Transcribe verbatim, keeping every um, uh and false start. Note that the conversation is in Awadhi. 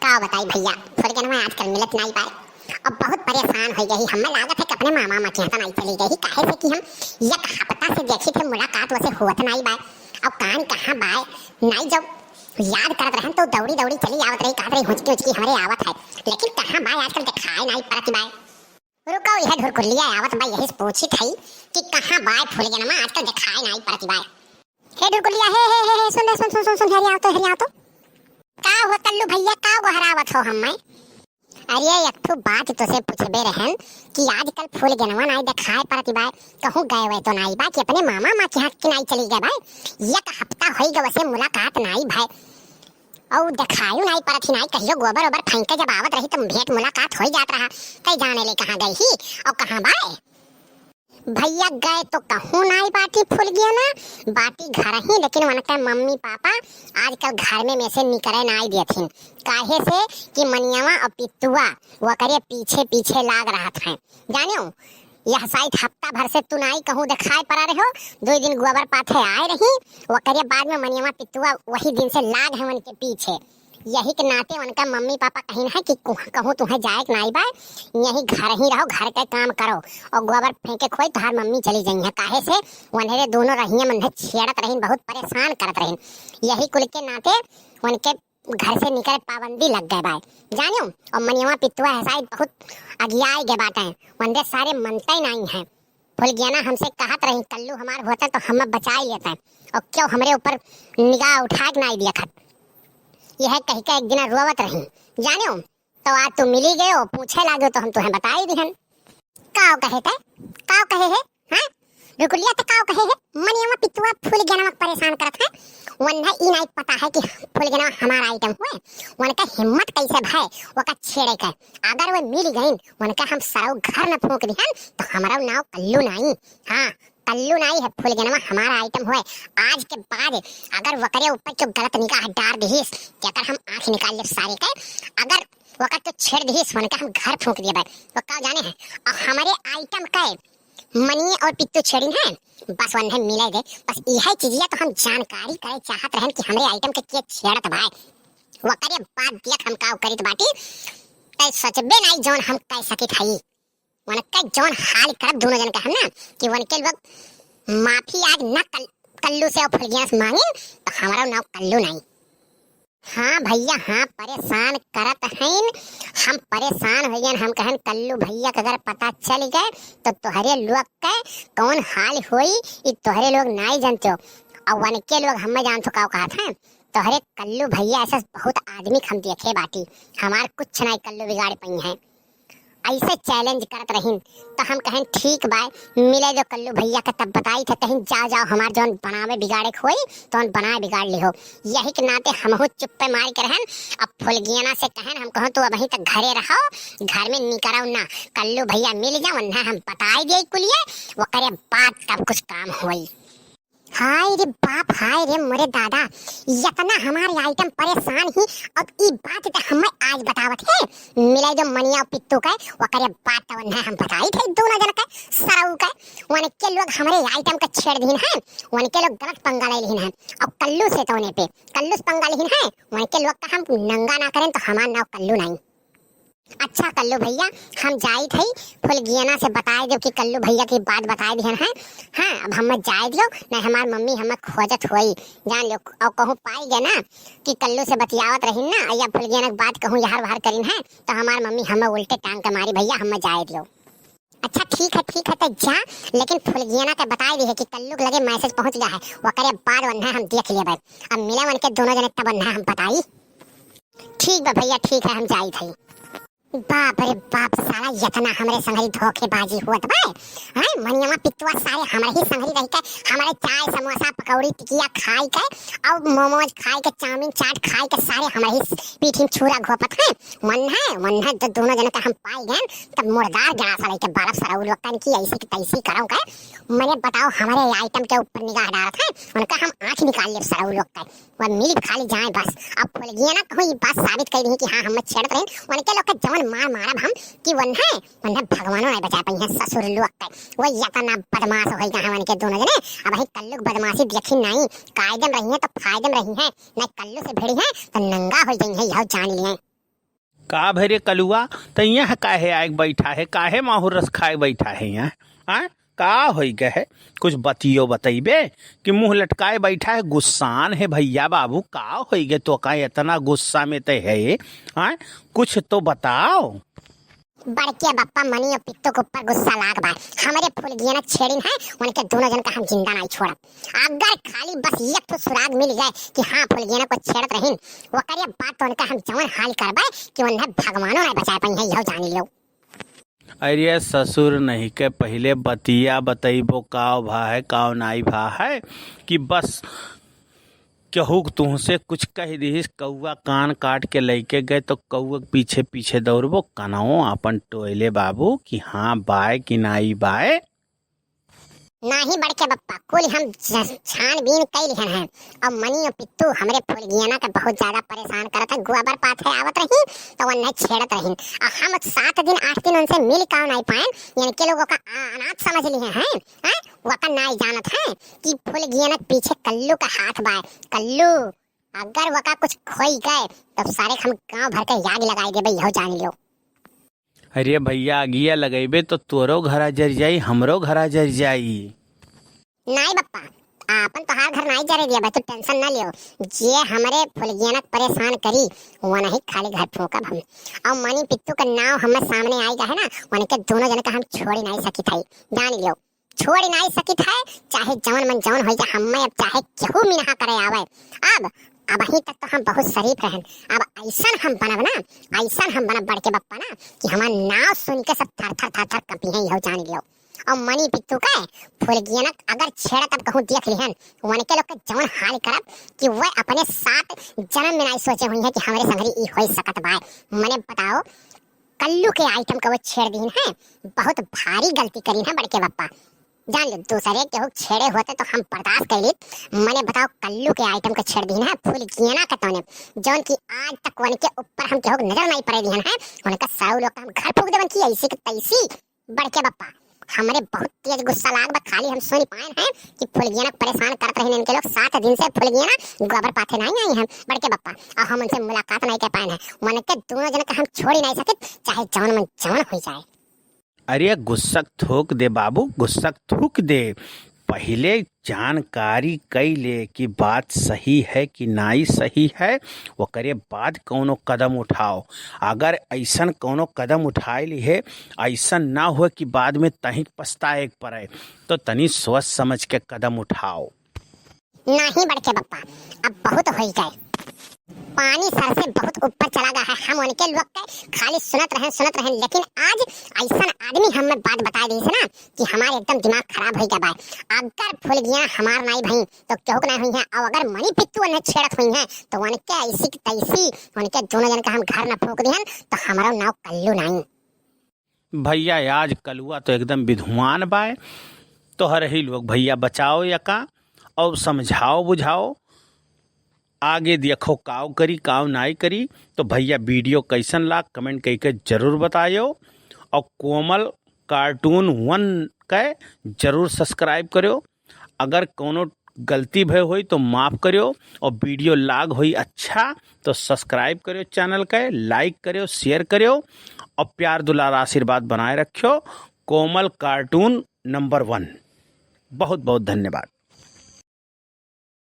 का बताई भइया, फुलगेनवा आजकल मिलत नाई बाय। अब बहुत परेसान होइ गई। हम्मे लागत है कि अपने मामा मा के यहाँ त नाई चली गई, काहे से कि हम एक हफ्ता से देखित है मुलाकात वसे होत नाई बाय। अब कान कहाँ बाय, नाई जब याद करत रहन तो दौड़ी दौड़ी चली आवत रही, कहत रही हुचकी हुचकी हमरे आवत है, लेकिन कहाँ बाय आजकल देखाए नाई परत बाय। रुको, यह ढुरकुलिया आवत बा, यही से पूछित हई कि कहाँ बाय फुलगेनवा, आजकल देखाए नाई परत बाय। हे ढुरकुलिया, हे, हे, हे, हे, सुन रे, सुन, सुन, सुन, सुन, हेरी आओ तो, हेरी आओ तो। का हो कल्लू भइया, का गोहरावत हो हम्मे? अरे, एक ठो बात तोसे पूछबे रहन कि आजकल फुलगेनवा नाई देखाए परत बाय, कहूँ गए वए तो नाई बा कि अपने मामा मा के यहाँ कि नाई चली गए बाय? एक हफ्ता होइ गए वसे मुलाकात नाई भय। अउ देखायु नाई परत ही नाई, कहियो गोबर ओबर फेंके जब आवत रही त भेंट मुलाकात होइ जात रहा। कई जाने ले कहाँ गई ही अउ कहाँ बाय? भइया गए तो कहूँ नाई बाटी फुलगेना, बाटी घर ही, लेकिन वनके मम्मी पापा आजकल घर में, में से निकरे नाई देथिन। काहे से कि मनियवा अउ पित्तुआ वकरे पीछे पीछे लाग रहत हैं। जानियो, यह साइत हफ्ता भर से तू नाई कहूँ देखाए परा रहो, दुइ दिन गोबर पाथे आए रही, वकरे बाद में मनियवा पित्तुआ वही दिन से लाग है वनके पीछे। यही के नाते वनका मम्मी पापा कहिन है कि कुह-, कहूँ तुहें जाए के नाई बाय, यही घर ही रहो, घर के काम करो, अउ गोबर फेंके खोई तोहार मम्मी चली जइहैं। काहे से वनरे दोनों रहिया मन छेड़त रहिन, बहुत परेसान करत रहिन। यही कुल के नाते वनके घर से निकरे पाबंदी लग गए बाय, जानियो। अउ मनियवा पित्तुआ है साइत बहुत अगियाए गए बाटे, वनरे सारे मनते नाई हैं। फुलगेना हमसे कहत रही, कल्लू हमार होता तो हम बचाई लेते, अउ क्यों हमरे ऊपर निगाह उठाए के नाई देखत। यह कहि के एक दिन रोवत रही, जानियो। तो आज तू मिली गयो, पूछे लाग्यो तो हम तुहें बताई दिहन। काव कहे ते? काव कहे है? हाँ? ढुरकुलिया ते काव कहे है? मनियवा पित्तुआ फुलगेनवा के परेसान करत है। वन्हे ई नाई पता है कि फुलगेनवा हमार आइटम हुए। वनके हिम्मत कैसे भय वका छेड़े के? अगर वे मिल गइन, वनके हम सरऊ घर न फूंक दिहन, तो हमरऊ नाव कल्लू नाई। हाँ, कल्लू नाई है, फुलगेनवा हमार आइटम हुए। आज के बाद अगर वकरे ऊपर क्यों गलत निगाह डार दिहिस, कि अगर हम आँख निकाल लेब सारे के, अगर वकर क्यों छेड़ दिहिस, वनके हम घर फूंक देबे। वो का जाने है? अउ हमरे आइटम के मनिये अउ पित्तू छेड़िन है, बस वन्हे मिले दे। बस इहे चीजिया तो हम जानकारी करे चाहत रहन कि हमरे आइटम के के छेड़त बाय। वकरे बाद देख हम का करित बाटी, तै सोचबे नाई जौन हम कह सकित हई। वनके जौन हाल करब दोनों जन के हम ना, कि वनके लोग माफी आज ना कल-, कल्लू से अउ फुलगेना से मांगिन, तो हमरऊ नाव कल्लू नाई। हाँ भइया, हाँ, परेसान करत हइन, हम परेसान होइ गएन। हम कहन कल्लू भइया के अगर पता चल गए, तो तोहरे लोग के कौन हाल होई, ई तोहरे लोग नाई जानते हो। अउ वनके लोग हमें जानत हो का कहत हैं, तोहरे कल्लू भइया ऐसे बहुत आदमी के हम देखे बाटी, हमार कुछ नाई कल्लू बिगाड़ पइहैं। ऐसे challenge करत रहिन, तो हम कहेन, "ठीक बाय, मिले दो कल्लू भइया के, तब बताई थे।" कहिन, "जाओ, जाओ, हमार जौन बनावे बिगाड़े के होई, तौन बनाए बिगाड़ लिहो।" यही के नाते हमहू चुप्पे मार के रहन। अब फुलगेना से कहन, हम कहूँ, "तू अबहीं तक घरे रहो, घर में निकरो ना, कल्लू भइया मिल जाओ, उन्हें हम बताई दिए कुलिए, ओकरे बाद तब कुछ काम होई।" हाय रे बाप, हाय रे मोरे दादा, इतना हमारे आइटम परेसान ही, अब ई बात त हमें आज बतावत है, मिले जो मनिया पित्तू के, ओकरे बात त उन्हें हम बताई थे दोनों जन के, सरऊ के, वनके लोग हमरे आइटम के छेड़ दीन है, वनके लोग गलत पंगा ले लीन है, अब कल्लू से तौने पे, कल्लू से पंगा लीन है, वनके लोग का हम नंगा ना करें तो हमार नाव कल्लू नहीं। अच्छा कल्लू भइया, हम जाइत हई, फुलगियना से बताए देव कि कल्लू भइया की बात बताए दिहन है। हाँ, अब हमें जाए दियो, नहीं हमार मम्मी हमें खोजत होई, जान लियो। और कहूँ पाई गए ना कि कल्लू से बतियावत रही ना, या फुलगियना की बात कहूँ यहर वहर करिन है, तो हमार मम्मी हमें उल्टे टांग के मारी। भइया, हमें जाए दियो। अच्छा ठीक है, ठीक है, तो जा, लेकिन फुलगियना के बताए दिहे कि कल्लू के लगे message पहुँच गया है, ओकरे बाद वन्हा हम देख लेबे। अब मिले वनके दोनों जने तब वन्हा हम बताई। ठीक बा भइया, ठीक है, हम जाइत हई। बाप रे बाप, साला इतना हमरे संगरी धोखेबाजी होत बा। हैं, मनियवा पित्तुआ सारे हमरे ही संगरी रह के, हमरे चाय, समोसा, पकौड़ी, टिकिया खाई के, और मोमोज खाई के, चाउमीन, चाट खाई के, सारे हमरे ही पीठी में छुरा घोपत हैं। मन है, मन है, जब दोनों जने के हम पाई गए, तब मुर्दार गिरा साले के बारह सरऊ लोग कन की ऐसी की तैसी करो के। मने बताओ, हमरे आइटम के ऊपर निगाह डालत हैं, उनका हम आँख निकाल लेब सरऊ लोग के। वह मिली खाली जाए बस। अब फुलगिया ना कहूँ ये बात साबित कर दी कि हाँ, हम छेड़त रहे। उनके लोग के जवन मार मारब हम कि वन्हे, वन्हे भगवानो नहीं बचा पाई हैं ससुर लोग के। वो यतना बदमाश होई गए हैं उनके दोनों जने। अब ही कल्लू के बदमाशी देखी नहीं, कायदे में रही हैं तो फायदे में रही हैं, नहीं कल्लू से भिड़ी हैं तो नंगा हो जाई हैं, यह जान लिए। का भरे कलुआ, त यहाँ काहे आए के बैठा है, काहे माहुर रस खाए बैठा है यहाँ? आय, का होई गए है? कुछ बतियो बतइबे कि मुँह लटकाए बैठा है, गुस्सान है भइया बाबू, का होई गए तो का इतना गुस्सा में ते है? आय, कुछ तो बताओ। बड़के बप्पा, मनी और पित्तू के ऊपर गुस्सा लाग बा। हमरे फुलगियना छेड़िन है, उनके दोनों जन का हम जिंदा नाई छोड़ब। अगर खाली बस एक ठो सुराग मिल जाए कि हाँ, फुलगियना को छेड़त रहिन, ओकरे बाद तो उनका हम जवन हाल करबे कि उन्हें भगवानो नाई बचाए पाई है, यहो जानी लो। अरे ससुर नहीं के पहिले बतिया बतइबो, काव भा है, काव नाई भा है, कि बस केहू तुहसे कुछ कह दिहिस, कौआ कान काट के लइके गए, तो कौआ के पीछे पीछे दौड़बो, कनवो आपन टोयले बाबू कि हाँ बाय कि नाई बाय। नाही बड़के बप्पा, कुल हम छ-, छानबीन कई लिहन हैं। और मनी और पित्तू हमरे फुलगियना के बहुत ज्यादा परेशान करत है। गोबर पाथे आवत रही तो उन्हें छेड़त रही। और हम सात दिन आठ दिन उनसे मिल काव नाई पाएन, इनके लोगों का आ-, अनाथ समझ लिए हैं, हैं? वका नाई जानत है कि फुलगियना के पीछे कल्लू का हाथ बाय। कल्लू, अगर वका कुछ खोई गए तो सारे हम गांव भर के आग लगाई देबे, यहो जान लियो। अरे भइया, अगिया लगइबे तो तोरो घरा जर जाई, हमरो घरा जर जाई। नाई बप्पा, आपन तोहार घर नाई जरे दिया बा, तू टेंशन ना लियो। जे हमरे फुलगियना के परेशान करी, वो नहीं खाली घर फूंकब हम। और मनी पित्तू के नाव हमें सामने आई गए ना, उनके दोनों जन का हम छोड़ी नाई सकित है, जान लियो। छोड़ी नाई सकित है, चाहे जवन मन जवन होई जा, हमें अब चाहे केहू मिनहा करे आवे। अब, अबहीं तक तो हम बहुत शरीफ रहन, अब ऐसन हम बनब ना, ऐसन हम बनब बड़के बप्पा ना कि हमार नाव सुन के सब थर थर थर थर कंपी हैं, यहो जान लियो। और मनी पित्तू के फुलगियना के अगर छेड़त अब कहूँ देख लिहन, उनके लोग के जवन हाल करब कि वह अपने सात जन्म में नाई सोचे हुई है कि हमरे संगरी ई होई सकत बाय। मने बताओ, कल्लू के आइटम का वो छेड़ दीन है, बहुत भारी गलती करीन है बड़के बप्पा। जान लो, दूसरे केहू छेड़े होते तो हम बर्दाश्त कर लीत। मने बताओ, कल्लू के आइटम का छेड़ दीन है, फुलगियना के तौने, जौन की आज तक उनके ऊपर हम केहू के नजर नाई पड़े दिहन है। उनका साउ लोग का हम घर फूंक देवन की ऐसी के तैसी। बड़के बप्पा, हमरे बहुत तेज गुस्सा लाग बा, खाली हम सुन पाएन है कि फुलगियना परेशान करत रहिन इनके लोग, सात दिन से फुलगियना गोबर पाथे नाई आई हैं बड़के बप्पा, और हम उनसे मुलाकात नाई कर पाएन है। उनके दोनों जन का हम छोड़ी नाई सकित, चाहे जौन मन जौन होई जाए। अरे गुस्सा थूक दे बाबू, गुस्सा थूक दे। पहिले जानकारी कई ले कि बात सही है कि नाई सही है, ओकरे बाद कौनो कदम उठाओ। अगर ऐसन कौनो कदम उठाए लिहे, ऐसन ना हो कि बाद में तहिक पछताए के पड़े, तो तनी सोच समझ के कदम उठाओ। नाही बड़के बप्पा, अब बहुत होई गए। पानी सर से बहुत ऊपर चला गया है। हम उनके लोग के खाली सुनत रहेन, सुनत रहेन, लेकिन आज ऐसन आदमी हमें बात बताए दी से ना कि हमारे एकदम दिमाग खराब होई गया बा। अगर फुलगियना हमार नाई भई तो केहू के नाई हुई है, और अगर मनी पित्तू उन्हें छेड़त हुई है तो उनके ऐसी की तैसी, उनके दोनों जन का हम घर न फूंक दिहन तो हमारो नाव कल्लू नाई। भइया, आज कलुआ तो एकदम विधुआन बाय। तोहर ही लोग भइया बचाओ यका और समझाओ बुझाओ, आगे देखो काव करी काव नाई करी। तो भइया, video कैसन लाग comment कइके जरूर बतायो, और कोमल cartoon one के जरूर subscribe करो। अगर कौनो गलती भय होई तो माफ करो, और video लाग होई अच्छा तो subscribe करो channel के, like करो, share करो, और प्यार दुलार आशीर्वाद बनाए रखो। कोमल cartoon number one। बहुत बहुत धन्यवाद।